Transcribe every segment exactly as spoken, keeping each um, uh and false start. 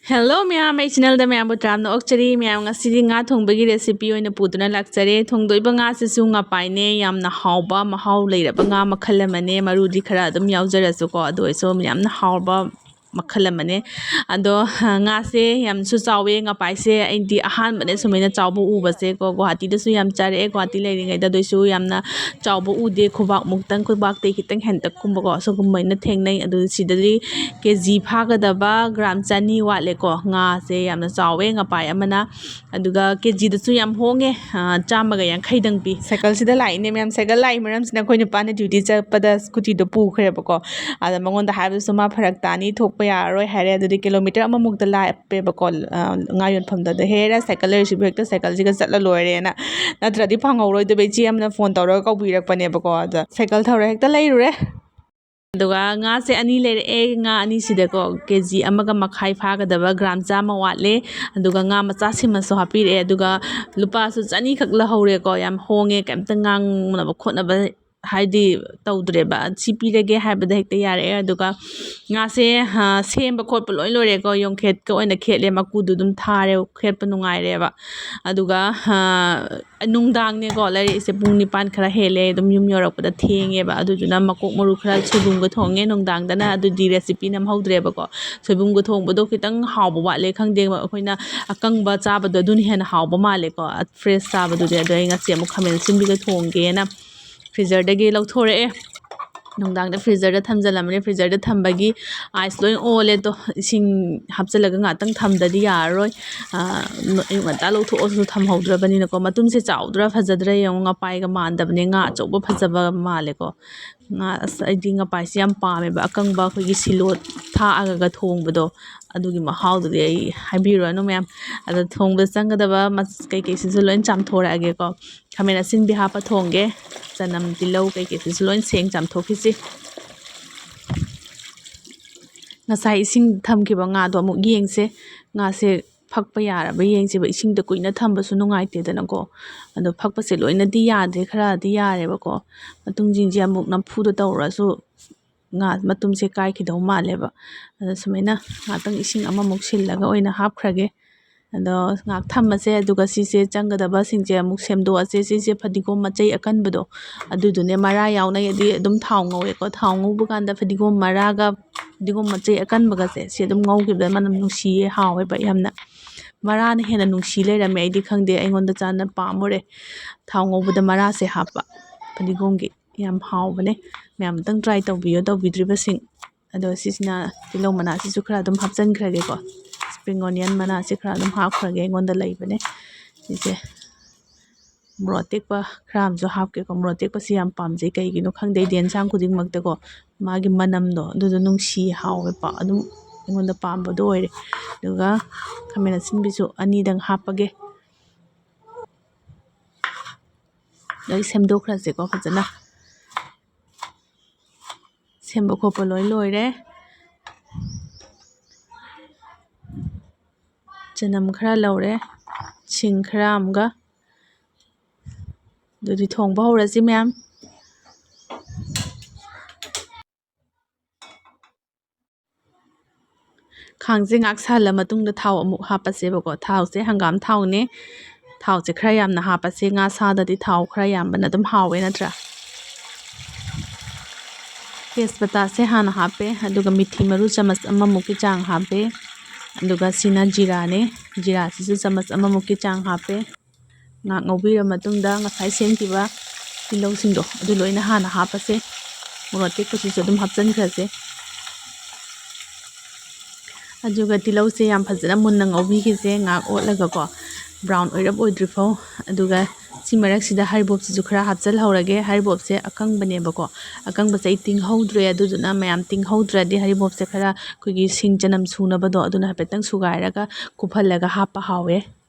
Hello ꯃꯌꯥꯝ, ꯑꯩ channelꯗ ꯃꯌꯥꯝꯕꯨ ꯇꯔꯥꯝꯅ ꯑꯣꯛꯆꯔꯤ꯫ ꯃꯌꯥꯝ, ꯉꯁꯤꯗꯤ ꯉꯥ ꯊꯣꯡꯕꯒꯤ recipe ꯑꯣꯏꯅ ꯄꯨꯗꯨꯅ ꯂꯥꯛꯆꯔꯦ꯫ ꯊꯣꯡꯗꯣꯏꯕ ꯉꯥꯁꯤꯁꯨ ꯉꯄꯥꯏꯅꯦ, ꯌꯥꯝꯅ ꯍꯥꯎꯕ ꯃꯍꯥꯎ ꯂꯩꯔꯕ ꯉꯥ ꯃꯈꯜ ꯑꯃꯅꯦ꯫ ꯃꯔꯨꯗꯤ ꯈꯔ ꯑꯗꯨꯝ ꯌꯥꯎꯖꯔꯁꯨꯀꯣ, ꯑꯗꯨ ꯑꯣꯏꯔꯁꯨ ꯌꯥꯝꯅ ꯍꯥꯎꯕ ꯃꯈꯜ ꯑꯃꯅꯦ꯫ ꯑꯗꯣ, ꯉꯥꯁꯦ ꯌꯥꯝꯁꯨ ꯆꯥꯎꯋꯦ꯫ ꯉꯄꯥꯏꯁꯦ ꯑꯩꯗꯤ ꯑꯍꯥꯟꯕꯅꯦ ꯁꯨꯃꯥꯏꯅ ꯆꯥꯎꯕ ꯎꯕꯁꯦꯀꯣ꯫ ꯒꯨꯍꯥꯇꯤꯗꯁꯨ ꯌꯥꯝ ꯆꯥꯔꯛꯑꯦ, ꯒꯨꯍꯥꯇꯤ ꯂꯩꯔꯤꯉꯩꯗ꯫ ꯑꯗꯨꯏꯁꯨ ꯌꯥꯝꯅ ꯆꯥꯎꯕ ꯎꯗꯦ, ꯈꯨꯕꯥꯛꯃꯨꯛꯇꯪ, ꯈꯨꯕꯥꯛꯇꯩ ꯈꯤꯇꯪ ꯍꯦꯟꯇꯛꯀꯨꯝꯕꯀꯣ, ꯁꯨꯒꯨꯝꯕ ꯑꯣꯏꯅ ꯊꯦꯡꯅꯩ꯫ ꯑꯗꯨ ꯁꯤꯗꯗꯤ ꯀꯦ ꯖꯤ ꯐꯥꯒꯗꯕ ꯒ꯭ꯔꯥꯝ ꯆꯅꯤ ꯋꯥꯠꯂꯦꯀꯣ꯫ ꯉꯥꯁꯦ ꯌꯥꯝꯅ ꯆꯥꯎꯋꯦ ꯉꯄꯥꯏ ꯑꯃꯅ, ꯑꯗꯨꯒ ꯀꯦ ꯖꯤꯗꯁꯨ ꯌꯥꯝ ꯍꯣꯡꯉꯦ, ꯑ, ꯆꯥꯝꯃꯒ ꯌꯥꯡꯈꯩꯗꯪ ꯄꯤ꯫ ꯁꯥꯏꯀꯜꯁꯤꯗ ꯂꯥꯛꯏꯅꯦ ꯃꯌꯥꯝ꯫ ꯁꯥꯏꯀꯜ ꯂꯥꯛꯏ ꯃꯔꯝꯁꯤꯅ ꯑꯩꯈꯣꯏ ꯅꯨꯄꯥꯅ duty ꯆꯠꯄꯗ scootyꯗꯣ ꯄꯨꯈ꯭ꯔꯦꯕꯀꯣ꯫ ꯑꯗ ꯃꯉꯣꯟꯗ ꯍꯥꯏꯕꯗꯁꯨ ꯃꯥ ꯐꯔꯛ ꯇꯥꯅꯤ, ꯊꯣꯛꯄ ꯌꯥꯔꯔꯣꯏ ꯍꯥꯏꯔꯦ꯫ ꯑꯗꯨꯗꯤ kilometre ꯑꯃꯃꯨꯛꯇ ꯂꯥꯞꯄꯦꯕꯀꯣ, ꯑ, ꯉꯥ ꯌꯣꯟꯐꯝꯗꯣ꯫ ꯑꯗ ꯍꯦꯔꯥ ꯁꯥꯏꯀꯜ ꯂꯩꯔꯤꯁꯤꯕꯨ ꯍꯦꯛꯇ ꯁꯥꯏꯀꯜꯁꯤꯒ ꯆꯠꯂ ꯂꯣꯏꯔꯦꯅ, ꯅꯠꯇ꯭ꯔꯗꯤ ꯐꯪꯍꯧꯔꯣꯏꯗꯕ꯫ ꯏꯆꯦ ꯑꯃꯅ phone ꯇꯧꯔꯒ ꯀꯧꯕꯤꯔꯛꯄꯅꯦꯕꯀꯣ꯫ ꯑꯗ ꯁꯥꯏꯀꯜ ꯊꯧꯔ ꯍꯦꯛꯇ ꯂꯩꯔꯨꯔꯦ꯫ ꯑꯗꯨꯒ ꯉꯥꯁꯦ ꯑꯅꯤ ꯂꯩꯔꯛꯑꯦ꯫ ꯉꯥ ꯑꯅꯤꯁꯤꯗꯀꯣ ꯀꯦ ꯖꯤ ꯑꯃꯒ ꯃꯈꯥꯏ ꯐꯥꯒꯗꯕ ꯒ꯭ꯔꯥꯝ ꯆꯥꯝꯃ ꯋꯥꯠꯂꯦ꯫ ꯑꯗꯨꯒ ꯉꯥ ꯃꯆꯥ ꯁꯤꯃꯁꯨ ꯍꯥꯞꯄꯤꯔꯛꯑꯦ꯫ ꯑꯗꯨꯒ ꯂꯨꯄꯥꯁꯨ ꯆꯅꯤꯈꯛ ꯂꯧꯍꯧꯔꯦꯀꯣ꯫ ꯌꯥꯝ ꯍꯣꯡꯉꯦ, ꯀꯩꯝꯇ ꯉꯥꯡꯅꯕ ꯈꯣꯠꯅꯕ ꯍꯥꯏꯗꯤ ꯇꯧꯗ꯭ꯔꯦꯕ꯫ "ꯁꯤ ꯄꯤꯔꯒꯦ" ꯍꯥꯏꯕꯗ ꯍꯦꯛꯇ ꯌꯥꯔꯛꯑꯦ꯫ ꯑꯗꯨꯒ ꯉꯥꯁꯦ, ꯑ, ꯁꯦꯝꯕ ꯈꯣꯠꯄ ꯂꯣꯏ ꯂꯣꯏꯔꯦꯀꯣ꯫ ꯌꯣꯡꯈꯦꯠꯀ ꯑꯣꯏꯅ ꯈꯦꯠꯂꯦ, ꯃꯀꯨꯗꯨ ꯑꯗꯨꯝ ꯊꯥꯔꯦ, ꯈꯦꯠꯄ ꯅꯨꯡꯉꯥꯏꯔꯦꯕ꯫ ꯑꯗꯨꯒ, ꯑ, ꯅꯨꯡꯗꯥꯡꯅꯦꯀꯣ ꯂꯩꯔꯛꯏꯁꯦ, ꯄꯨꯡ ꯅꯤꯄꯥꯟ ꯈꯔ ꯍꯦꯜꯂꯦ꯫ ꯑꯗꯨꯝ ꯌꯨꯝ ꯌꯧꯔꯛꯄꯗ ꯊꯦꯡꯉꯦꯕ꯫ ꯑꯗꯨꯗꯨꯅ ꯃꯀꯣꯛ ꯃꯔꯨ ꯈꯔ ꯁꯣꯏꯕꯨꯝꯒ ꯊꯣꯡꯉꯦ ꯅꯨꯡꯗꯥꯡꯗꯅ꯫ ꯑꯗꯨꯗꯤ recipe ꯅꯝꯍꯧꯗ꯭ꯔꯦꯕꯀꯣ꯫ ꯁꯣꯏꯕꯨꯝꯒ ꯊꯣꯡꯕꯗꯣ ꯈꯤꯇꯪ ꯍꯥꯎꯕ ꯋꯥꯠꯂꯦ, ꯈꯪꯗꯦ, ꯑꯩꯈꯣꯏꯅ ꯑꯀꯪꯕ ꯆꯥꯕꯗꯣ ꯑꯗꯨꯅ ꯍꯦꯟꯅ ꯍꯥꯎꯕ ꯃꯥꯜꯂꯦꯀꯣ, fresh ꯆꯥꯕꯗꯨꯗꯤ꯫ ꯑꯗꯣ ꯑꯩ ꯉꯁꯤ ꯑꯃꯨꯛ ꯈꯥꯃꯦꯟ ꯑꯁꯤꯟꯕꯤꯒ ꯊꯣꯡꯒꯦꯅ freezerꯗꯒꯤ ꯂꯧꯊꯣꯔꯛꯑꯦ꯫ ꯅꯨꯡꯗꯥꯡꯗ freezerꯗ ꯊꯝꯖꯤꯜꯂꯝꯕꯅꯦ꯫ Freezerꯗ ꯊꯝꯕꯒꯤ ice ꯂꯣꯏ ꯑꯣꯜꯂꯦ꯫ ꯑꯗꯣ ꯏꯁꯤꯡ ꯍꯥꯞꯆꯤꯜꯂꯒ ꯉꯥꯛꯇꯪ ꯊꯝꯗꯗꯤ ꯌꯥꯔꯔꯣꯏ꯫ ꯑ, ꯑꯌꯨꯛ ꯉꯟꯇꯥ ꯂꯧꯊꯣꯛꯑꯁꯨ ꯊꯝꯍꯧꯗ꯭ꯔꯕꯅꯤꯅꯀꯣ꯫ ꯃꯇꯨꯝꯁꯦ ꯆꯥꯎꯗ꯭ꯔꯥ ꯐꯖꯗ꯭ꯔꯥ ꯌꯦꯡꯉꯣ, ꯉꯄꯥꯏꯒ ꯃꯥꯟꯗꯕꯅꯦ꯫ ꯉꯥ ꯑꯆꯧꯕ ꯐꯖꯕ ꯃꯥꯜꯂꯦꯀꯣ꯫ ꯉꯥ, ꯑꯁ, ꯑꯩꯗꯤ ꯉꯄꯥꯏꯁꯦ ꯌꯥꯝ ꯄꯥꯝꯃꯦꯕ, ꯑꯀꯪꯕ ꯑꯩꯈꯣꯏꯒꯤ ꯁꯤꯂꯣ ꯊꯥꯛꯑꯒ ꯊꯣꯡꯕꯗꯣ, ꯑꯗꯨꯒꯤ ꯃꯍꯥꯎꯗꯨꯗꯤ ꯑꯩ ꯍꯥꯏꯕꯤꯔꯨꯔꯅꯨ ꯃꯌꯥꯝ꯫ ꯑꯗꯣ ꯊꯣꯡꯕꯗ ꯆꯪꯒꯗꯕ ꯃꯆ-, ꯀꯩꯀꯩꯁꯤꯁꯨ ꯂꯣꯏ ꯆꯥꯝꯊꯣꯔꯛꯑꯒꯦꯀꯣ꯫ ꯈꯥꯃꯦꯟ ꯑꯁꯤꯟꯕꯤ ꯍꯥꯞꯄ ꯊꯣꯡꯒꯦ꯫ ꯆꯅꯝ, ꯇꯤꯜꯍꯧ ꯀꯩꯀꯩꯁꯤꯁꯨ ꯂꯣꯏ ꯁꯦꯡ ꯆꯥꯝꯊꯣꯛꯈꯤꯁꯤ꯫ ꯉꯁꯥꯏ ꯏꯁꯤꯡ ꯊꯝꯈꯤꯕ ꯉꯥꯗꯣ ꯑꯃꯨꯛ ꯌꯦꯡꯁꯦ꯫ ꯉꯥꯁꯦ ꯐꯛꯄ ꯌꯥꯔꯕ ꯌꯦꯡꯁꯦꯕ꯫ ꯏꯁꯤꯡꯗ ꯀꯨꯏꯅ ꯊꯝꯕꯁꯨ ꯅꯨꯡꯉꯥꯏꯇꯦꯗꯅꯀꯣ꯫ ꯑꯗꯣ ꯐꯛꯄꯁꯦ ꯂꯣꯏꯅꯗꯤ ꯌꯥꯗ꯭ꯔꯦ, ꯈꯔꯗꯤ ꯌꯥꯔꯦꯕꯀꯣ꯫ ꯃꯇꯨꯡꯁꯤꯡꯁꯦ ꯑꯃꯨꯛ ꯅꯝꯐꯨꯗ ꯇꯧꯔꯁꯨ ꯉꯥ ꯃꯇꯨꯝꯁꯦ ꯀꯥꯏꯈꯤꯗꯧ ꯃꯥꯜꯂꯦꯕ꯫ ꯑꯗꯣ ꯁꯨꯃꯥꯏꯅ ꯉꯥꯛꯇꯪ ꯏꯁꯤꯡ ꯑꯃꯃꯨꯛ ꯁꯤꯜꯂꯒ ꯑꯣꯏꯅ ꯍꯥꯞꯈ꯭ꯔꯒꯦ꯫ ꯑꯗꯣ ꯉꯥꯏꯍꯥꯛ ꯊꯝꯃꯁꯦ, ꯑꯗꯨꯒ ꯁꯤꯁꯦ ꯆꯪꯒꯗꯕꯁꯤꯡꯁꯦ ꯑꯃꯨꯛ ꯁꯦꯝꯗꯣꯛꯑꯁꯦ꯫ ꯁꯤꯁꯦ ꯐꯗꯤꯒꯣꯝ ꯃꯆꯩ ꯑꯀꯟꯕꯗꯣ, ꯑꯗꯨꯗꯨꯅꯦ, ꯃꯔꯥ ꯌꯥꯎꯅꯩ꯫ ꯑꯗꯨꯝ ꯊꯥꯎ ꯉꯧꯋꯦꯀꯣ, ꯊꯥꯎ ꯉꯧꯕ ꯀꯥꯟꯗ ꯐꯗꯤꯒꯣꯝ ꯃꯔꯥꯒ ꯐꯗꯤꯒꯣꯝ ꯃꯆꯩ ꯑꯀꯟꯕꯒꯁꯦ ꯁꯤ ꯑꯗꯨꯝ ꯉꯧꯈꯤꯕꯗ ꯃꯅꯝ ꯅꯨꯡꯁꯤꯌꯦ, ꯍꯥꯎꯋꯦꯕ ꯌꯥꯝꯅ꯫ ꯃꯔꯥꯅ ꯍꯦꯟꯅ ꯅꯨꯡꯁꯤ ꯂꯩꯔꯝꯃꯦ, ꯑꯩꯗꯤ ꯈꯪꯗꯦ, ꯑꯩꯉꯣꯟꯗ ꯆꯥꯟꯅ ꯄꯥꯝꯃꯨꯔꯦ꯫ ꯊꯥꯎ ꯉꯧꯕꯗ ꯃꯔꯥꯁꯦ ꯍꯥꯞꯄ ꯐꯗꯤꯒꯣꯝꯒꯤ꯫ ꯌꯥꯝ ꯍꯥꯎꯕꯅꯦ꯫ ꯃꯌꯥꯝ ꯑꯝꯇꯪ try ꯇꯧꯕꯤꯌꯣ, ꯇꯧꯕꯤꯗ꯭ꯔꯤꯕꯁꯤꯡ꯫ ꯑꯗꯣ ꯁꯤꯁꯤꯅ ꯇꯤꯜꯍꯧ ꯃꯅꯥꯁꯤꯁꯨ ꯈꯔ ꯑꯗꯨꯝ ꯍꯥꯞꯆꯤꯟꯈ꯭ꯔꯒꯦꯀꯣ꯫ Spring onion ꯃꯅꯥꯁꯤ ꯈꯔ ꯑꯗꯨꯝ ꯍꯥꯞꯈ꯭ꯔꯒꯦ, ꯑꯩꯉꯣꯟꯗ ꯂꯩꯕꯅꯦ꯫ ꯁꯤꯁꯦ ꯃꯣꯔꯣꯛ ꯑꯇꯦꯛꯄ ꯈꯔ ꯑꯃꯁꯨ ꯍꯥꯞꯀꯦꯀꯣ꯫ ꯃꯣꯔꯣꯛ ꯑꯇꯦꯛꯄꯁꯤ ꯌꯥꯝ ꯄꯥꯝꯖꯩ, ꯀꯩꯒꯤꯅꯣ ꯈꯪꯗꯦ꯫ ꯑꯩꯗꯤ ꯑꯦꯟꯁꯥꯡ ꯈꯨꯗꯤꯡꯃꯛꯇꯀꯣ ꯃꯥꯒꯤ ꯃꯅꯝꯗꯣ ꯑꯗꯨꯗꯣ ꯅꯨꯡꯁꯤ, ꯍꯥꯎꯋꯦ, ꯄꯥ-, ꯑꯗꯨꯝ ꯑꯩꯉꯣꯟꯗ ꯄꯥꯝꯕꯗꯣ ꯑꯣꯏꯔꯦ꯫ ꯑꯗꯨꯒ ꯈꯥꯃꯦꯟ ꯑꯁꯤꯟꯕꯤꯁꯨ ꯑꯅꯤꯗꯪ ꯍꯥꯞꯄꯒꯦ꯫ ꯂꯣꯏ ꯁꯦꯝꯗꯣꯛꯈ꯭ꯔꯁꯦꯀꯣ ꯐꯖꯅ꯫ ꯁꯦꯝꯕ ꯈꯣꯠꯄ ꯂꯣꯏ ꯂꯣꯏꯔꯦ꯫ ꯆꯅꯝ ꯈꯔ ꯂꯧꯔꯦ, ꯁꯤꯡ ꯈꯔ ꯑꯃꯒ꯫ ꯑꯗꯨꯗꯤ ꯊꯣꯡꯕ ꯍꯧꯔꯁꯤ ꯃꯌꯥꯝ꯫ ꯈꯥꯡꯁꯦ ꯉꯥꯏꯍꯥꯛ ꯁꯥꯍꯜꯂ ꯃꯇꯨꯡꯗ ꯊꯥꯎ ꯑꯃꯨꯛ ꯍꯥꯞꯄꯁꯦꯕꯀꯣ꯫ ꯊꯥꯎꯁꯦ ꯍꯪꯒꯥꯝ ꯊꯥꯎꯅꯦ꯫ ꯊꯥꯎꯁꯦ ꯈꯔ ꯌꯥꯝꯅ ꯍꯥꯞꯄꯁꯦ꯫ ꯉꯥ ꯁꯥꯗꯗꯤ ꯊꯥꯎ ꯈꯔ ꯌꯥꯝꯕꯅ ꯑꯗꯨꯝ ꯍꯥꯎꯋꯦ ꯅꯠꯇ꯭ꯔꯥ? ꯇꯦꯖꯄꯇꯥꯁꯦ ꯍꯥꯟꯅ ꯍꯥꯞꯄꯦ, ꯑꯗꯨꯒ ꯃꯤꯊꯤ ꯃꯔꯨ ꯆꯃꯁ ꯑꯃꯃꯨꯛꯀꯤ ꯆꯥꯡ ꯍꯥꯞꯄꯦ, ꯑꯗꯨꯒ ꯁꯤꯅ ꯖꯤꯔꯥꯅꯦ꯫ ꯖꯤꯔꯥꯁꯤꯁꯨ ꯆꯃꯁ ꯑꯃꯃꯨꯛꯀꯤ ꯆꯥꯡ ꯍꯥꯞꯄꯦ꯫ ꯉꯥꯏꯍꯥꯛ ꯉꯧꯕꯤꯔ ꯃꯇꯨꯡꯗ ꯉꯁꯥꯏ ꯁꯦꯝꯈꯤꯕ ꯇꯤꯜꯍꯧꯁꯤꯡꯗꯣ ꯑꯗꯨ ꯂꯣꯏꯅ ꯍꯥꯟꯅ ꯍꯥꯞꯄꯁꯦ꯫ ꯃꯣꯔꯣꯛ ꯑꯇꯦꯛꯄꯁꯤꯁꯨ ꯑꯗꯨꯝ ꯍꯥꯞꯆꯤꯟꯈ꯭ꯔꯁꯦ꯫ ꯑꯗꯨꯒ ꯇꯤꯜꯍꯧꯁꯦ ꯌꯥꯝ ꯐꯖꯅ ꯃꯨꯟꯅ ꯉꯧꯕꯤꯈꯤꯁꯦ, ꯉꯥꯏꯍꯥꯛ ꯑꯣꯠꯂꯒꯀꯣ, brown ꯑꯣꯏꯔꯞ ꯑꯣꯏꯗ꯭ꯔꯤꯐꯥꯎ꯫ ꯑꯗꯨꯒ ꯁꯤ ꯃꯔꯛꯁꯤꯗ ꯍꯔꯤꯕꯣꯞꯁꯤꯁꯨ ꯈꯔ ꯍꯥꯞꯆꯤꯜꯍꯧꯔꯒꯦ꯫ ꯍꯔꯤꯕꯣꯞꯁꯦ ꯑꯀꯪꯕꯅꯦꯕꯀꯣ, ꯑꯀꯪꯕꯁꯦ ꯑꯩ ꯇꯤꯡꯍꯧꯗ꯭ꯔꯦ, ꯑꯗꯨꯗꯨꯅ ꯃꯌꯥꯝ ꯇꯤꯡꯍꯧꯗ꯭ꯔꯗꯤ ꯍꯔꯤꯕꯣꯞꯁꯦ ꯈꯔ ꯑꯩꯈꯣꯏꯒꯤ ꯁꯤꯡ ꯆꯅꯝ ꯁꯨꯅꯕꯗꯣ ꯑꯗꯨꯅ ꯍꯥꯏꯐꯦꯠꯇꯪ ꯁꯨꯒꯥꯏꯔꯒ ꯀꯨꯞꯍꯜꯂꯒ ꯍꯥꯞꯄ ꯍꯥꯎꯋꯦ꯫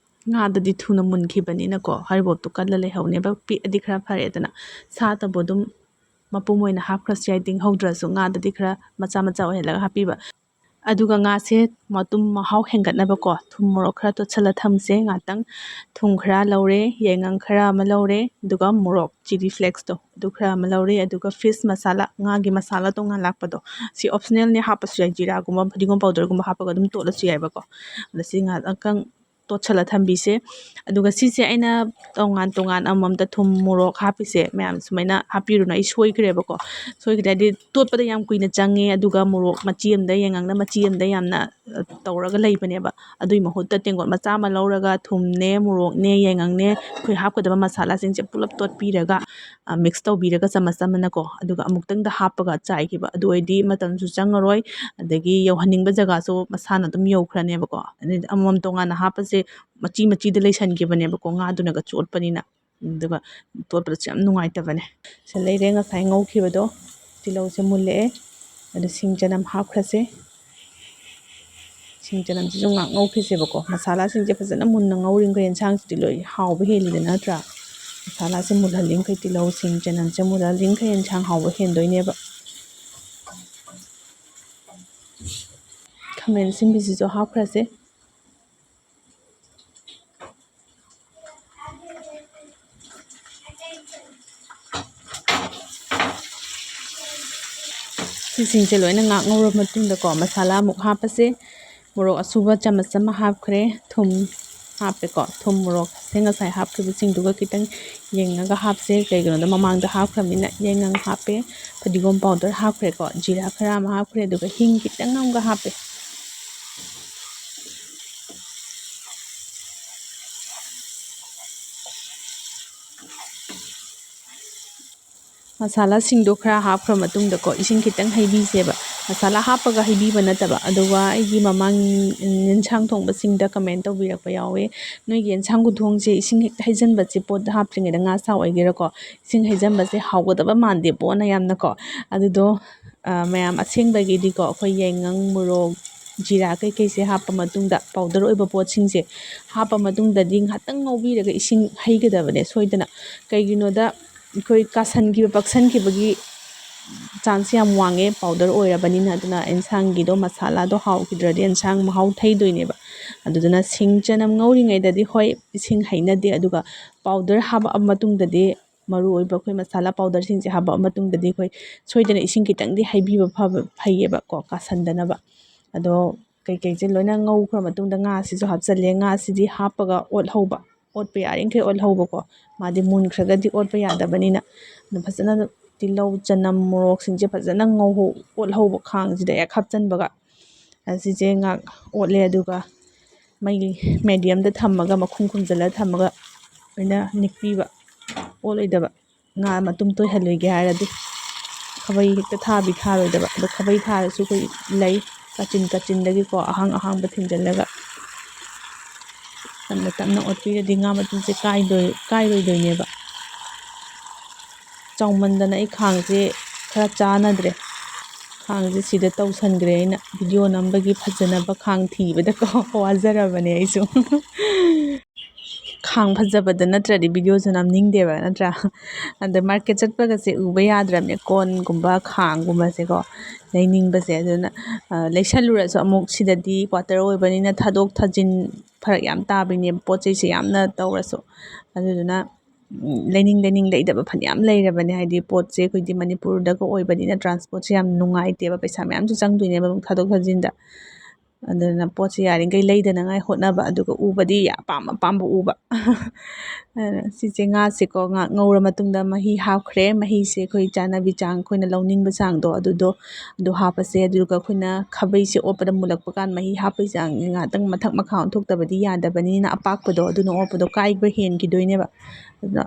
ꯉꯥꯗꯗꯤ ꯊꯨꯅ ꯃꯨꯟꯈꯤꯕꯅꯤꯅꯀꯣ, ꯍꯔꯤꯕꯣꯞꯇꯣ ꯀꯜꯂ ꯂꯩꯍꯧꯅꯦꯕ꯫ ꯄꯤꯛꯑꯗꯤ ꯈꯔ ꯐꯔꯦꯗꯅ, ꯁꯥꯇꯕꯨ ꯑꯗꯨꯝ ꯃꯄꯨꯝ ꯑꯣꯏꯅ ꯍꯥꯞꯈ꯭ꯔꯁꯨ ꯌꯥꯏ, ꯇꯤꯡꯍꯧꯗ꯭ꯔꯁꯨ꯫ ꯉꯥꯗꯗꯤ ꯈꯔ ꯃꯆꯥ ꯃꯆꯥ ꯑꯣꯏꯍꯜꯂꯒ ꯍꯥꯞꯄꯤꯕ꯫ ꯑꯗꯨꯒ ꯉꯥꯁꯦ ꯃꯇꯨꯝ ꯃꯍꯥꯎ ꯍꯦꯟꯒꯠꯅꯕꯀꯣ, ꯊꯨꯝ ꯃꯣꯔꯣꯛ ꯈꯔ ꯇꯣꯠꯁꯜꯂ ꯊꯝꯁꯦ ꯉꯥꯛꯇꯪ꯫ ꯊꯨꯝ ꯈꯔ ꯂꯧꯔꯦ, ꯌꯥꯏꯉꯪ ꯈꯔ ꯑꯃ ꯂꯧꯔꯦ, ꯑꯗꯨꯒ ꯃꯣꯔꯣꯛ ꯆꯤꯂꯤ ꯐ꯭ꯂꯦꯛꯁꯇꯣ ꯑꯗꯨ ꯈꯔ ꯑꯃ ꯂꯧꯔꯦ, ꯑꯗꯨꯒ ꯐꯤꯁ ꯃꯁꯥꯂꯥ, ꯉꯥꯒꯤ ꯃꯁꯥꯂꯥ ꯇꯣꯉꯥꯟ ꯂꯥꯛꯄꯗꯣ, ꯁꯤ ꯑꯣꯞꯁꯅꯦꯜꯅꯤ, ꯍꯥꯞꯄꯁꯨ ꯌꯥꯏ, ꯖꯤꯔꯥꯒꯨꯝꯕ ꯐꯗꯤꯒꯣꯝ ꯄꯥꯎꯗꯔꯒꯨꯝꯕ ꯍꯥꯞꯄꯒ ꯑꯗꯨꯝ ꯇꯣꯠꯂꯁꯨ ꯌꯥꯏꯕꯀꯣ꯫ ꯑꯗ ꯁꯤ ꯉꯥꯛꯇꯪ ꯇꯣꯠꯁꯜꯂ ꯊꯝꯕꯤꯁꯦ꯫ ꯑꯗꯨꯒ ꯁꯤꯁꯦ ꯑꯩꯅ ꯇꯣꯉꯥꯟ ꯇꯣꯉꯥꯟ ꯑꯃꯃꯝꯗ ꯊꯨꯝ ꯃꯣꯔꯣꯛ ꯍꯥꯞꯄꯤꯁꯦ ꯃꯌꯥꯝ ꯁꯨꯃꯥꯏꯅ ꯍꯥꯞꯄꯤꯔꯨꯅꯨ, ꯑꯩ ꯁꯣꯏꯈ꯭ꯔꯦꯕꯀꯣ꯫ ꯁꯣꯏꯈ꯭ꯔꯦ ꯍꯥꯏꯗꯤ ꯇꯣꯠꯄꯗ ꯌꯥꯝ ꯀꯨꯏꯅ ꯆꯪꯉꯦ, ꯑꯗꯨꯒ ꯃꯣꯔꯣꯛ ꯃꯆꯤ ꯑꯃꯗ, ꯌꯥꯏꯉꯪꯅ ꯃꯆꯤ ꯑꯃꯗ ꯌꯥꯝꯅ, ꯑ, ꯇꯧꯔꯒ ꯂꯩꯕꯅꯦꯕ꯫ ꯑꯗꯨꯒꯤ ꯃꯍꯨꯠꯇ ꯇꯦꯡꯀꯣꯠ ꯃꯆꯥ ꯑꯃ ꯂꯧꯔꯒ ꯊꯨꯝꯅꯦ, ꯃꯣꯔꯣꯛꯅꯦ, ꯌꯥꯏꯉꯪꯅꯦ, ꯑꯩꯈꯣꯏ ꯍꯥꯞꯀꯗꯕ ꯃꯁꯥꯂꯥꯁꯤꯡꯁꯦ ꯄꯨꯂꯞ ꯇꯣꯠꯄꯤꯔꯒ, ꯑ, ꯃꯤꯛꯁ ꯇꯧꯕꯤꯔꯒ ꯆꯃꯁ ꯑꯃꯅꯀꯣ, ꯑꯗꯨꯒ ꯑꯃꯨꯛꯇꯪꯗ ꯍꯥꯞꯄꯒ ꯆꯥꯏꯈꯤꯕ꯫ ꯑꯗꯨ ꯑꯣꯏꯔꯗꯤ ꯃꯇꯝꯁꯨ ꯆꯪꯉꯔꯣꯏ, ꯑꯗꯒꯤ ꯌꯧꯍꯟꯅꯤꯡꯕ ꯖꯒꯥꯁꯨ ꯃꯁꯥꯅ ꯑꯗꯨꯝ ꯌꯧꯈ꯭ꯔꯅꯦꯕꯀꯣ꯫ ꯑꯗꯩꯗꯤ ꯑꯃꯃꯝ ꯇꯣꯉꯥꯟꯅ ꯍꯥꯞꯄꯁꯦ ꯃꯆꯤ ꯃꯆꯤꯗ ꯂꯩꯁꯟꯈꯤꯕꯅꯦꯕꯀꯣ, ꯉꯥꯗꯨꯅꯒ ꯆꯣꯠꯄꯅꯤꯅ꯫ ꯑꯗꯨꯒ ꯇꯣꯠꯄꯗꯁꯨ ꯌꯥꯝ ꯅꯨꯡꯉꯥꯏꯇꯕꯅꯦ꯫ ꯁꯤ ꯂꯩꯔꯦ ꯉꯁꯥꯏ ꯉꯧꯈꯤꯕꯗꯣ, ꯇꯤꯜꯍꯧꯁꯦ ꯃꯨꯜꯂꯛꯑꯦ꯫ ꯑꯗꯨ ꯁꯤꯡ ꯆꯅꯝ ꯍꯥꯞꯈ꯭ꯔꯁꯦ꯫ ꯁꯤꯡ ꯆꯅꯝꯁꯤꯁꯨ ꯉꯥꯛ ꯉꯧꯈꯤꯁꯦꯕꯀꯣ꯫ ꯃꯁꯥꯂꯥꯁꯤꯡꯁꯦ ꯐꯖꯅ ꯃꯨꯟꯅ ꯉꯧꯔꯤꯃꯈꯩ ꯌꯦꯟꯁꯥꯡꯁꯤꯗꯤ ꯂꯣꯏ ꯍꯥꯎꯕ ꯍꯦꯜꯂꯤꯗꯅ, ꯅꯠꯇ꯭ꯔꯥ? ꯃꯁꯥꯂꯥꯁꯦ ꯃꯨꯜꯍꯜꯂꯤꯃꯈꯩ, ꯇꯤꯜꯍꯧ, ꯁꯤꯡ ꯆꯅꯝꯁꯦ ꯃꯨꯜꯍꯜꯂꯤꯃꯈꯩ ꯌꯦꯟꯁꯥꯡ ꯍꯥꯎꯕ ꯍꯦꯟꯗꯣꯏꯅꯦꯕ꯫ ꯈꯥꯃꯦꯟ ꯑꯁꯤꯟꯕꯤꯁꯤꯁꯨ ꯍꯥꯞꯈ꯭ꯔꯁꯦ꯫ ꯁꯤꯁꯤꯡꯁꯦ ꯂꯣꯏꯅ ꯉꯥꯛ ꯉꯧꯔꯕ ꯃꯇꯨꯡꯗꯀꯣ, ꯃꯁꯥꯂꯥ ꯑꯃꯨꯛ ꯍꯥꯞꯄꯁꯦ꯫ ꯃꯣꯔꯣꯛ ꯑꯁꯨꯕ ꯆꯥꯃꯁ ꯑꯃ ꯍꯥꯞꯈ꯭ꯔꯦ꯫ ꯊꯨꯝ ꯍꯥꯞꯄꯦꯀꯣ꯫ ꯊꯨꯝ, ꯃꯣꯔꯣꯛꯁꯦ ꯉꯁꯥꯏ ꯍꯥꯞꯈꯤꯕꯁꯤꯡꯗꯨꯒ ꯈꯤꯇꯪ ꯌꯦꯡꯉꯒ ꯍꯥꯞꯁꯦ꯫ ꯀꯩꯒꯤꯅꯣꯗ ꯃꯃꯥꯡꯗ ꯍꯥꯞꯈ꯭ꯔꯕꯅꯤꯅ꯫ ꯌꯥꯏꯉꯪ ꯍꯥꯞꯄꯦ, ꯐꯗꯤꯒꯣꯝ ꯄꯥꯎꯗꯔ ꯍꯥꯞꯈ꯭ꯔꯦꯀꯣ, ꯖꯤꯔꯥ ꯈꯔ ꯑꯃ ꯍꯥꯞꯈ꯭ꯔꯦ, ꯑꯗꯨꯒ ꯍꯤꯡ ꯈꯤꯇꯪ ꯑꯃꯒ ꯍꯥꯞꯄꯦ꯫ ꯃꯁꯥꯂꯥꯁꯤꯡꯗꯣ ꯈꯔ ꯍꯥꯞꯈ꯭ꯔ ꯃꯇꯨꯡꯗꯀꯣ, ꯏꯁꯤꯡ ꯈꯤꯇꯪ ꯍꯩꯕꯤꯁꯦꯕ꯫ ꯃꯁꯥꯂꯥ ꯍꯥꯞꯄꯒ ꯍꯩꯕꯤꯕ ꯅꯠꯇꯕ꯫ ꯑꯗꯨꯒ ꯑꯩꯒꯤ ꯃꯃꯥꯡ ꯌꯦꯟꯁꯥꯡ ꯊꯣꯡꯕꯁꯤꯡꯗ ꯀꯃꯦꯟ ꯇꯧꯕꯤꯔꯛꯄ ꯌꯥꯎꯋꯦ, "ꯅꯣꯏꯒꯤ ꯌꯦꯟꯁꯥꯡ ꯈꯨꯊꯣꯡꯁꯦ ꯏꯁꯤꯡ ꯍꯦꯛꯇ ꯍꯩꯖꯤꯟꯕꯁꯦ, ꯄꯣꯠ ꯍꯥꯞꯇ꯭ꯔꯤꯉꯩꯗ, ꯉꯥ ꯁꯥ ꯑꯣꯏꯒꯦꯔꯥꯀꯣ, ꯏꯁꯤꯡ ꯍꯩꯖꯤꯟꯕꯁꯦ ꯍꯥꯎꯒꯗꯕ ꯃꯥꯟꯗꯦ ꯄꯣꯠꯅ ꯌꯥꯝꯅꯀꯣ"꯫ ꯑꯗꯨꯗꯣ, ꯑ, ꯃꯌꯥꯝ ꯑꯁꯦꯡꯕꯒꯤꯗꯤꯀꯣ, ꯑꯩꯈꯣꯏ ꯌꯥꯏꯉꯪ, ꯃꯣꯔꯣꯛ, ꯖꯤꯔꯥ ꯀꯩꯀꯩꯁꯦ ꯍꯥꯞꯄ ꯃꯇꯨꯡꯗ, ꯄꯥꯎꯗꯔ ꯑꯣꯏꯕ ꯄꯣꯠꯁꯤꯡꯁꯦ ꯍꯥꯞꯄ ꯃꯇꯨꯡꯗꯗꯤ ꯉꯥꯏꯍꯥꯛꯇꯪ ꯉꯧꯕꯤꯔꯒ ꯏꯁꯤꯡ ꯍꯩꯒꯗꯕꯅꯦ ꯁꯣꯏꯗꯅ꯫ ꯀꯩꯒꯤꯅꯣꯗ, ꯑꯩꯈꯣꯏ ꯀꯥꯁꯟꯈꯤꯕ, ꯄꯛꯁꯟꯈꯤꯕꯒꯤ ꯆꯥꯟꯁ ꯌꯥꯝ ꯋꯥꯡꯉꯦ ꯄꯥꯎꯗꯔ ꯑꯣꯏꯔꯕꯅꯤꯅ꯫ ꯑꯗꯨꯅ ꯑꯦꯟꯁꯥꯡꯒꯤꯗꯣ ꯃꯁꯥꯂꯥꯗꯣ ꯍꯥꯎꯈꯤꯗ꯭ꯔꯗꯤ ꯑꯦꯟꯁꯥꯡ ꯃꯍꯥꯎ ꯊꯩꯗꯣꯏꯅꯦꯕ꯫ ꯑꯗꯨꯗꯨꯅ ꯁꯤꯡ ꯆꯅꯝ ꯉꯧꯔꯤꯉꯩꯗꯗꯤ ꯍꯣꯏ ꯏꯁꯤꯡ ꯍꯩꯅꯗꯦ, ꯑꯗꯨꯒ ꯄꯥꯎꯗꯔ ꯍꯥꯞꯄꯛꯑ ꯃꯇꯨꯡꯗꯗꯤ, ꯃꯔꯨ ꯑꯣꯏꯕ ꯑꯩꯈꯣꯏ ꯃꯁꯥꯂꯥ ꯄꯥꯎꯗꯔꯁꯤꯡꯁꯦ ꯍꯥꯞꯄꯛꯑ ꯃꯇꯨꯡꯗꯗꯤ ꯑꯩꯈꯣꯏ ꯁꯣꯏꯗꯅ ꯏꯁꯤꯡ ꯈꯤꯇꯪꯗꯤ ꯍꯩꯕꯤꯕ ꯐꯕ, ꯐꯩꯌꯦꯕꯀꯣ, ꯀꯥꯁꯟꯗꯅꯕ꯫ ꯑꯗꯣ ꯀꯩꯀꯩꯁꯦ ꯂꯣꯏꯅ ꯉꯧꯈ꯭ꯔ ꯃꯇꯨꯡꯗ ꯉꯥꯁꯤꯁꯨ ꯍꯥꯞꯆꯜꯂꯦ꯫ ꯉꯥꯁꯤꯗꯤ ꯍꯥꯞꯄꯒ ꯑꯣꯠꯍꯧꯕ, ꯑꯣꯠꯄ ꯌꯥꯔꯤꯈꯩ ꯑꯣꯠꯍꯧꯕꯀꯣ, ꯃꯥꯗꯤ ꯃꯨꯟꯈ꯭ꯔꯒꯗꯤ ꯑꯣꯠꯄ ꯌꯥꯗꯕꯅꯤꯅ꯫ ꯑꯗꯨ ꯐꯖꯅ ꯇꯤꯜꯍꯧ, ꯆꯅꯝ, ꯃꯣꯔꯣꯛꯁꯤꯡꯁꯦ ꯐꯖꯅ ꯉꯧꯍꯧ-, ꯑꯣꯠꯍꯧꯕ ꯈꯥꯡꯁꯤꯗ ꯍꯦꯛ ꯍꯥꯞꯆꯤꯟꯕꯒ꯫ ꯑꯁꯤꯁꯦ ꯉꯥꯛ ꯑꯣꯠꯂꯦ, ꯑꯗꯨꯒ ꯃꯩ ꯃꯦꯗꯤꯌꯝꯗ ꯊꯝꯃꯒ, ꯃꯈꯨꯝ ꯈꯨꯝꯖꯤꯜꯂꯒ ꯊꯝꯃꯒ ꯂꯣꯏꯅ ꯅꯤꯛꯄꯤꯕ, ꯑꯣꯠꯂꯣꯏꯗꯕ꯫ ꯉꯥ ꯃꯇꯨꯝ ꯇꯣꯏꯍꯜꯂꯣꯏꯒꯦ ꯍꯥꯏꯔꯗꯤ ꯈꯥꯕꯩ ꯍꯦꯛꯇ ꯊꯥꯕꯤ ꯊꯥꯔꯣꯏꯗꯕ꯫ ꯑꯗꯣ ꯈꯥꯕꯩ ꯊꯥꯔꯁꯨ ꯑꯩꯈꯣꯏ ꯂꯩ, ꯀꯥꯆꯤꯟ ꯀꯥꯆꯤꯟꯗꯒꯤꯀꯣ, ꯑꯍꯥꯡ ꯑꯍꯥꯡꯕ ꯊꯤꯟꯖꯜꯂꯒ ꯇꯞꯅ ꯇꯞꯅ ꯑꯣꯠꯄꯤꯔꯗꯤ ꯉꯥ ꯃꯇꯨꯝꯁꯦ ꯀꯥꯏꯗꯣꯏ-, ꯀꯥꯏꯔꯣꯏꯗꯣꯏꯅꯦꯕ꯫ ꯆꯥꯎꯃꯟꯗꯅ ꯑꯩ ꯈꯥꯡꯁꯦ ꯈꯔ ꯆꯥꯟꯅꯗ꯭ꯔꯦ꯫ ꯈꯥꯡꯁꯦ ꯁꯤꯗ ꯇꯧꯁꯟꯈ꯭ꯔꯦ ꯑꯩꯅ꯫ ꯚꯤꯗꯤꯑꯣ ꯅꯝꯕꯒꯤ ꯐꯖꯅꯕ ꯈꯥꯡ ꯊꯤꯕꯗꯀꯣ ꯋꯥꯖꯔꯕꯅꯦ ꯑꯩꯁꯨ꯫ ꯈꯥꯡ ꯐꯖꯕꯗ ꯅꯠꯇ꯭ꯔꯗꯤ ꯚꯤꯗꯤꯑꯣꯁꯨ ꯅꯝꯅꯤꯡꯗꯦꯕ, ꯅꯠꯇ꯭ꯔꯥ? ꯑꯗ ꯃꯥꯔꯀꯦꯠ ꯆꯠꯄꯒꯁꯦ ꯎꯕ ꯌꯥꯗ꯭ꯔꯕꯅꯦ, ꯀꯣꯟꯒꯨꯝꯕ, ꯈꯥꯡꯒꯨꯝꯕꯁꯦꯀꯣ ꯂꯩꯅꯤꯡꯕꯁꯦ꯫ ꯑꯗꯨꯅ, ꯑ, ꯂꯩꯁꯜꯂꯨꯔꯁꯨ ꯑꯃꯨꯛ ꯁꯤꯗꯗꯤ ꯀ꯭ꯋꯥꯇꯔ ꯑꯣꯏꯕꯅꯤꯅ ꯊꯥꯗꯣꯛ ꯊꯥꯖꯤꯟ ꯐꯔꯛ ꯌꯥꯝ ꯇꯥꯕꯤꯅꯦꯕ, ꯄꯣꯠ ꯆꯩꯁꯦ ꯌꯥꯝꯅ ꯇꯧꯔꯁꯨ꯫ ꯑꯗꯨꯗꯨꯅ, ꯎꯝ, ꯂꯩꯅꯤꯡ ꯂꯩꯅꯤꯡ ꯂꯩꯗꯕ ꯐꯅꯌꯥꯝ ꯂꯩꯔꯕꯅꯦ꯫ ꯍꯥꯏꯗꯤ ꯄꯣꯠꯁꯦ ꯑꯩꯈꯣꯏꯗꯤ ꯃꯅꯤꯄꯨꯔꯗꯒ ꯑꯣꯏꯕꯅꯤꯅ ꯇ꯭ꯔꯥꯟꯁꯄꯣꯔꯠꯁꯦ ꯌꯥꯝ ꯅꯨꯡꯉꯥꯏꯇꯦꯕ, ꯄꯩꯁꯥ ꯃꯌꯥꯝꯁꯨ ꯆꯪꯗꯣꯏꯅꯦꯕ ꯑꯃꯨꯛ ꯊꯥꯗꯣꯛ ꯊꯥꯖꯤꯟꯗ꯫ ꯑꯗꯨꯅ ꯄꯣꯠꯁꯦ ꯌꯥꯔꯤꯈꯩ ꯂꯩꯗꯅꯉꯥꯏ ꯍꯣꯠꯅꯕ, ꯑꯗꯨꯒ ꯎꯕꯗꯤ ꯑꯄꯥꯝ ꯑꯄꯥꯝꯕ ꯎꯕ꯫ ꯑꯗꯨꯅ ꯁꯤꯁꯦ ꯉꯥꯁꯦꯀꯣ, ꯉꯥ ꯉꯧꯔ ꯃꯇꯨꯡꯗ ꯃꯍꯤ ꯍꯥꯞꯈ꯭ꯔꯦ꯫ ꯃꯍꯤꯁꯦ ꯑꯩꯈꯣꯏ ꯆꯥꯅꯕꯤ ꯆꯥꯡ, ꯑꯩꯈꯣꯏꯅ ꯂꯧꯅꯤꯡꯕ ꯆꯥꯡꯗꯣ ꯑꯗꯨꯗꯣ, ꯑꯗꯨ ꯍꯥꯞꯄꯁꯦ꯫ ꯑꯗꯨꯒ ꯑꯩꯈꯣꯏꯅ ꯈꯥꯕꯩꯁꯦ ꯑꯣꯠꯄꯗ ꯃꯨꯜꯂꯛꯄ ꯀꯥꯟꯗ ꯃꯍꯤ ꯍꯥꯞꯄꯒꯤ ꯆꯥꯡꯁꯦ ꯉꯥꯛꯇꯪ ꯃꯊꯛ ꯃꯈꯥ ꯑꯣꯟꯊꯣꯛꯇꯕꯗꯤ ꯌꯥꯗꯕꯅꯤꯅ, ꯑꯄꯥꯛꯄꯗꯣ ꯑꯗꯨꯅ ꯑꯣꯠꯄꯗꯣ ꯀꯥꯏꯕ ꯍꯦꯟꯈꯤꯗꯣꯏꯅꯦꯕ꯫ ꯑꯗꯨꯅ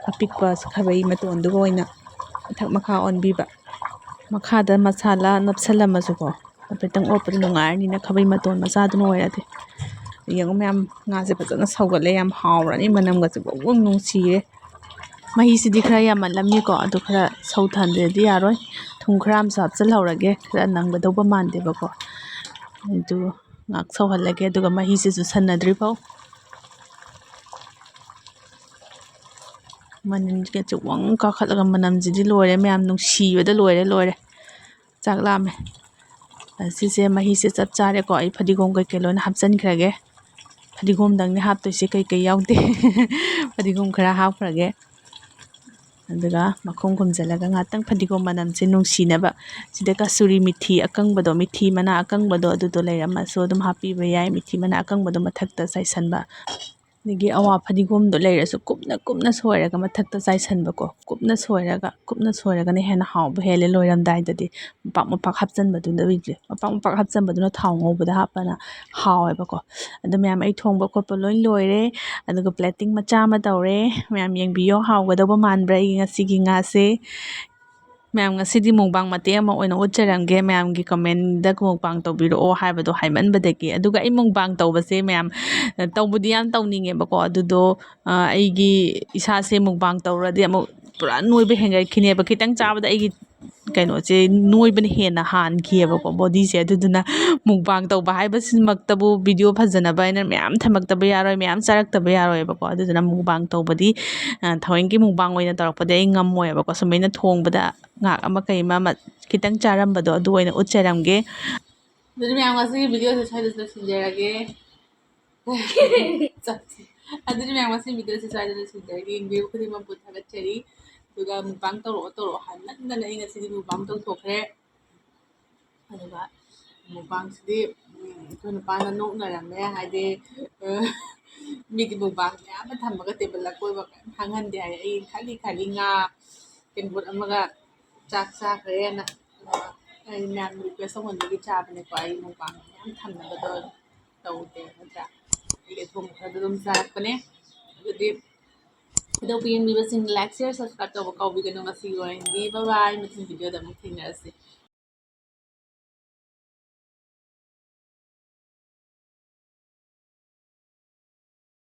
ꯑꯄꯤꯛꯄ ꯈꯥꯕꯩ ꯃꯇꯣꯟꯗꯨꯒ ꯑꯣꯏꯅ ꯃꯊꯛ ꯃꯈꯥ ꯑꯣꯟꯕꯤꯕ꯫ ꯃꯈꯥꯗ ꯃꯁꯥꯂꯥ ꯅꯞꯁꯜꯂꯝꯃꯁꯨꯀꯣ, ꯍꯥꯏꯐꯦꯠꯇꯪ ꯑꯣꯠꯄꯗ ꯅꯨꯡꯉꯥꯏꯔꯅꯤꯅ ꯈꯥꯕꯩ ꯃꯇꯣꯟ ꯃꯆꯥꯗꯨꯅ ꯑꯣꯏꯔꯗꯤ꯫ ꯌꯦꯡꯉꯨ ꯃꯌꯥꯝ, ꯉꯥꯁꯦ ꯐꯖꯅ ꯁꯧꯒꯠꯂꯦ, ꯌꯥꯝ ꯍꯥꯎꯔꯅꯤ, ꯃꯅꯝꯒꯁꯦ ꯕꯪ ꯕꯪ ꯅꯨꯡꯁꯤꯔꯦ꯫ ꯃꯍꯤꯁꯤꯗꯤ ꯈꯔ ꯌꯥꯝꯃꯜꯂꯝꯅꯤꯀꯣ, ꯑꯗꯨ ꯈꯔ ꯁꯧꯊꯍꯟꯗ꯭ꯔꯗꯤ ꯌꯥꯔꯣꯏ꯫ ꯊꯨꯝ ꯈꯔ ꯑꯃꯁꯨ ꯍꯥꯞꯆꯤꯜꯍꯧꯔꯒꯦ, ꯈꯔ ꯅꯪꯒꯗꯧꯕ ꯃꯥꯟꯗꯦꯕꯀꯣ꯫ ꯑꯗꯨ ꯉꯥꯛ ꯁꯧꯍꯜꯂꯒꯦ, ꯑꯗꯨꯒ ꯃꯍꯤꯁꯤꯁꯨ ꯁꯟꯅꯗ꯭ꯔꯤꯐꯥꯎ꯫ ꯃꯅꯤꯟꯁꯤꯒ ꯆꯨꯞ ꯋꯪ ꯀꯥꯈꯠꯂꯒ ꯃꯅꯝꯁꯤꯗꯤ ꯂꯣꯏꯔꯦ ꯃꯌꯥꯝ, ꯅꯨꯡꯁꯤꯕꯗ ꯂꯣꯏꯔꯦ, ꯂꯣꯏꯔꯦ꯫ ꯆꯥꯛ ꯂꯥꯝꯃꯦ꯫ ꯁꯤꯁꯦ ꯃꯍꯤꯁꯦ ꯆꯞ ꯆꯥꯔꯦꯀꯣ꯫ ꯑꯩ ꯐꯗꯤꯒꯣꯝ ꯀꯩꯀꯩ ꯂꯣꯏꯅ ꯍꯥꯞꯆꯤꯟꯈ꯭ꯔꯒꯦ꯫ ꯐꯗꯤꯒꯣꯝꯗꯪꯅꯦ ꯍꯥꯞꯇꯣꯏꯁꯦ, ꯀꯩꯀꯩ ꯌꯥꯎꯗꯦ꯫ ꯐꯗꯤꯒꯣꯝ ꯈꯔ ꯍꯥꯞꯈ꯭ꯔꯒꯦ꯫ ꯑꯗꯨꯒ ꯃꯈꯨꯝ ꯈꯨꯝꯖꯤꯜꯂꯒ ꯉꯥꯛꯇꯪ ꯐꯗꯤꯒꯣꯝ ꯃꯅꯝꯁꯦ ꯅꯨꯡꯁꯤꯅꯕ꯫ ꯁꯤꯗ ꯀꯁꯨꯔꯤ ꯃꯤꯊꯤ ꯑꯀꯪꯕꯗꯣ, ꯃꯤꯊꯤ ꯃꯅꯥ ꯑꯀꯪꯕꯗꯣ, ꯑꯗꯨꯗꯣ ꯂꯩꯔꯝꯃꯁꯨ ꯑꯗꯨꯝ ꯍꯥꯞꯄꯤꯕ ꯌꯥꯏ꯫ ꯃꯤꯊꯤ ꯃꯅꯥ ꯑꯀꯪꯕꯗꯣ ꯃꯊꯛꯇ ꯆꯥꯏꯁꯟꯕ꯫ ꯑꯗꯒꯤ ꯑꯋꯥ ꯐꯗꯤꯒꯣꯝꯗꯣ ꯂꯩꯔꯁꯨ ꯀꯨꯞꯅ ꯀꯨꯞꯅ ꯁꯣꯏꯔꯒ ꯃꯊꯛꯇ ꯆꯥꯏꯁꯟꯕꯀꯣ꯫ ꯀꯨꯞꯅ ꯁꯣꯏꯔꯒ, ꯀꯨꯞꯅ ꯁꯣꯏꯔꯒꯅ ꯍꯦꯟꯅ ꯍꯥꯎꯕ ꯍꯦꯜꯂꯦ꯫ ꯂꯣꯏꯔꯝꯗꯥꯏꯗꯗꯤ ꯃꯄꯥꯛ ꯃꯄꯥꯛ ꯍꯥꯞꯆꯟꯕꯗꯨꯅ, ꯃꯄꯥꯛ ꯃꯄꯥꯛ ꯍꯥꯞꯆꯟꯕꯗꯨꯅ ꯊꯥꯎ ꯉꯧꯕꯗ ꯍꯥꯞꯄꯅ ꯍꯥꯎꯋꯦꯕꯀꯣ꯫ ꯑꯗꯣ ꯃꯌꯥꯝ, ꯑꯩ ꯊꯣꯡꯕ ꯈꯣꯠꯄ ꯂꯣꯏ ꯂꯣꯏꯔꯦ꯫ ꯑꯗꯨꯒ plating ꯃꯆꯥ ꯑꯃ ꯇꯧꯔꯦ꯫ ꯃꯌꯥꯝ ꯌꯦꯡꯕꯤꯌꯣ, ꯍꯥꯎꯒꯗꯧꯕ ꯃꯥꯟꯕ꯭ꯔꯥ ꯑꯩꯒꯤ ꯉꯁꯤꯒꯤ ꯉꯥꯁꯦ? ꯃꯌꯥꯝ, ꯉꯁꯤꯗꯤ mukbang ꯃꯇꯦꯛ ꯑꯃ ꯑꯣꯏꯅ ꯎꯠꯆꯔꯝꯒꯦ꯫ ꯃꯌꯥꯝꯒꯤ commentꯗ mukbang ꯇꯧꯕꯤꯔꯛꯑꯣ ꯍꯥꯏꯕꯗꯣ ꯍꯥꯏꯃꯟꯕꯗꯒꯤ꯫ ꯑꯗꯨꯒ ꯑꯩ mukbang ꯇꯧꯕꯁꯦ ꯃꯌꯥꯝ, ꯇꯧꯕꯗꯤ ꯌꯥꯝ ꯇꯧꯅꯤꯡꯉꯦꯕꯀꯣ꯫ ꯑꯗꯨꯗꯣ, ꯑ, ꯑꯩꯒꯤ ꯏꯁꯥꯁꯦ mukbang ꯇꯧꯔꯗꯤ ꯑꯃꯨꯛ ꯄꯨꯔꯥ ꯅꯣꯏꯕ ꯍꯦꯟꯒꯠꯈꯤꯅꯦꯕ꯫ ꯈꯤꯇꯪ ꯆꯥꯕꯗ ꯑꯩꯒꯤ ꯀꯩꯅꯣꯁꯦ, ꯅꯣꯏꯕꯅ ꯍꯦꯟꯅ ꯍꯥꯟꯈꯤꯑꯕꯀꯣ, bodyꯁꯦ꯫ ꯑꯗꯨꯗꯨꯅ mukbang ꯇꯧꯕ ꯍꯥꯏꯕꯁꯤꯃꯛꯇꯕꯨ video ꯐꯖꯅꯕ ꯍꯥꯏꯅ ꯃꯌꯥꯝ ꯊꯝꯃꯛꯇꯕ ꯌꯥꯔꯣꯏ, ꯃꯌꯥꯝ ꯆꯥꯔꯛꯇꯕ ꯌꯥꯔꯣꯏꯕꯀꯣ꯫ ꯑꯗꯨꯗꯨꯅ mukbang ꯇꯧꯕꯗꯤ, ꯑ, ꯊꯑꯣꯏꯀꯤ mukbang ꯑꯣꯏꯅ ꯇꯧꯔꯛꯄꯗꯤ ꯑꯩ ꯉꯝꯃꯣꯏꯕꯀꯣ꯫ ꯁꯨꯃꯥꯏꯅ ꯊꯣꯡꯕꯗ ꯉꯥꯏꯍꯥꯛ ꯑꯃ ꯀꯩ ꯑꯃ, ꯑꯃ ꯈꯤꯇꯪ ꯆꯥꯔꯝꯕꯗꯣ ꯑꯗꯨ ꯑꯣꯏꯅ ꯎꯠꯆꯔꯝꯒꯦ꯫ ꯑꯗꯨꯗꯤ ꯃꯌꯥꯝ, ꯉꯁꯤꯒꯤ videoꯁꯦ ꯁ꯭ꯋꯥꯏꯗ ꯂꯣꯏꯁꯤꯟꯖꯔꯒꯦ꯫ ꯑꯗꯨꯗꯤ ꯃꯌꯥꯝ, ꯉꯁꯤꯒꯤ videoꯁꯦ ꯁ꯭ꯋꯥꯏꯗ ꯂꯣꯏꯁꯤꯟꯖꯔꯒꯦ꯫ ꯌꯦꯡꯕꯤꯕ ꯈꯨꯗꯤꯡꯃꯛꯄꯨ ꯊꯥꯒꯠꯆꯔꯤ꯫ ꯑꯗꯨꯒ mukbang ꯇꯧꯔꯛꯑꯣ, ꯇꯧꯔꯛꯑꯣ ꯍꯥꯏꯃꯟꯗꯅ ꯑꯩ ꯉꯁꯤꯗꯤ mukbang ꯇꯧꯊꯣꯛꯈ꯭ꯔꯦ꯫ ꯑꯗꯨꯒ mukbangꯁꯤꯗꯤ, ꯎꯝ, ꯑꯩꯈꯣꯏ ꯅꯨꯄꯥꯅ ꯅꯣꯛꯅꯔꯝꯃꯦ, ꯍꯥꯏꯗꯤ, ꯑ, ꯃꯤꯗꯤ mukbang ꯃꯌꯥꯝ ꯑꯃ ꯊꯝꯃꯒ tableꯗ ꯑꯀꯣꯏꯕ ꯀꯔꯤꯝ ꯍꯥꯡꯍꯟꯗꯦ ꯍꯥꯏ꯫ ꯑꯩ ꯈꯥꯂꯤ ꯈꯥꯂꯤ ꯉꯥ ꯇꯦꯡꯀꯣꯠ ꯑꯃꯒ ꯆꯥꯛ ꯆꯥꯈ꯭ꯔꯦꯅ꯫ ꯑꯗꯣ ꯑꯩ ꯃꯌꯥꯝ request ꯇꯧꯃꯟꯕꯒꯤ ꯆꯥꯕꯅꯦꯀꯣ꯫ ꯑꯩ mukbang ꯃꯌꯥꯝ ꯊꯝꯅꯕꯗꯣ ꯇꯧꯗꯦ, ꯅꯠꯇ꯭ꯔꯥ? ꯑꯩꯒꯤ ꯑꯊꯣꯡꯕ ꯈꯔꯗꯣ ꯑꯗꯨꯝ ꯆꯥꯔꯛꯄꯅꯦ꯫ ꯑꯗꯨꯗꯤ video ꯌꯦꯡꯕꯤꯕꯁꯤꯡ like, share, subscribe ꯇꯧꯕ ꯀꯥꯎꯕꯤꯒꯅꯨ꯫ ꯉꯁꯤꯒꯤ ꯑꯣꯏꯅꯗꯤ bye bye, ꯃꯊꯪ videoꯗ ꯑꯃꯨꯛ ꯊꯦꯡꯅꯔꯁꯤ꯫